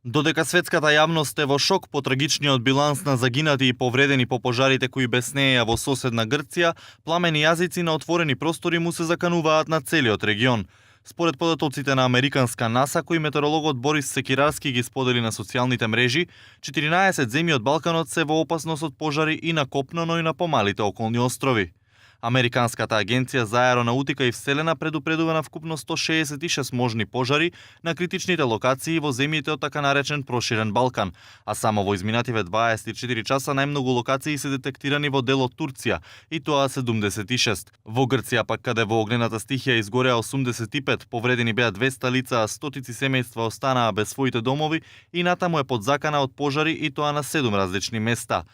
Додека светската јавност е во шок по трагичниот биланс на загинати и повредени по пожарите кои беснееја во соседна Грција, пламени јазици на отворени простори му се закануваат на целиот регион. Според податоците на американска НАСА, кои метеорологот Борис Секирарски ги сподели на социјалните мрежи, 14 земји од Балканот се во опасност од пожари и на копно, но и на помалите околни острови. Американската агенција за аеронавтика и вселена предупредува на вкупно 166 можни пожари на критичните локации во земјите од така наречен проширен Балкан, а само во изминативе 24 часа најмногу локации се детектирани во дел од Турција, и тоа 76. Во Грција пак, каде во огнената стихија изгореа 85, повредени беа 200 лица, а стотици семејства останаа без своите домови и натаму е под закана од пожари, и тоа на 7 различни места.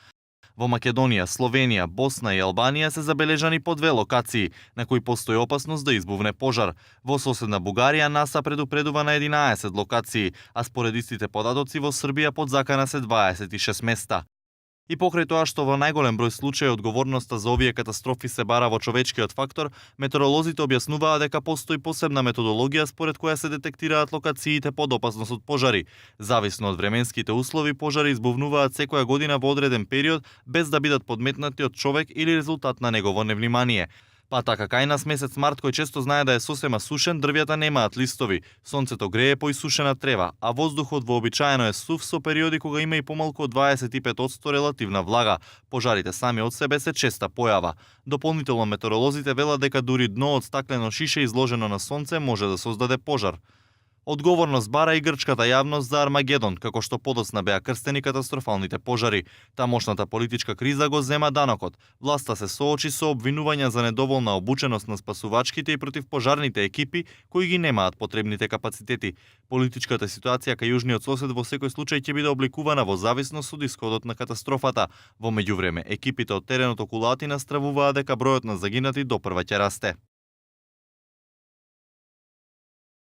Во Македонија, Словенија, Босна и Албанија се забележани по 2 локации, на кои постои опасност да избувне пожар. Во соседна Бугарија НАСА предупредува на 11 локации, а според истите податоци во Србија под закана се 26 места. И покрај тоа што во најголем број случаи одговорноста за овие катастрофи се бара во човечкиот фактор, метеоролозите објаснуваа дека постои посебна методологија според која се детектираат локациите под опасност од пожари. Зависно од временските услови, пожари избувнуваат секоја година во одреден период без да бидат подметнати од човек или резултат на негово невнимание. Па така кај нас месец март, кој често знае да е сосема сушен, дрвјата немаат листови, сонцето грее по исушена трева, а воздухот вообичаено е сув со периоди кога има и помалку од 25% релативна влага. Пожарите сами од себе се честа појава. Дополнително метеоролозите велат дека дури дно од стаклено шише изложено на сонце може да создаде пожар. Одговорност бара и грчката јавност за Армагедон, како што подоцна беа крстени катастрофалните пожари. Тамошната политичка криза го зема данокот. Власта се соочи со обвинувања за недоволна обученост на спасувачките и противпожарните екипи, кои ги немаат потребните капацитети. Политичката ситуација кај јужниот сосед во секој случај ќе биде обликувана во зависност од исходот на катастрофата. Во меѓувреме, екипите од теренот околу Атина стравуваат дека бројот на загинати допрва ќе расте.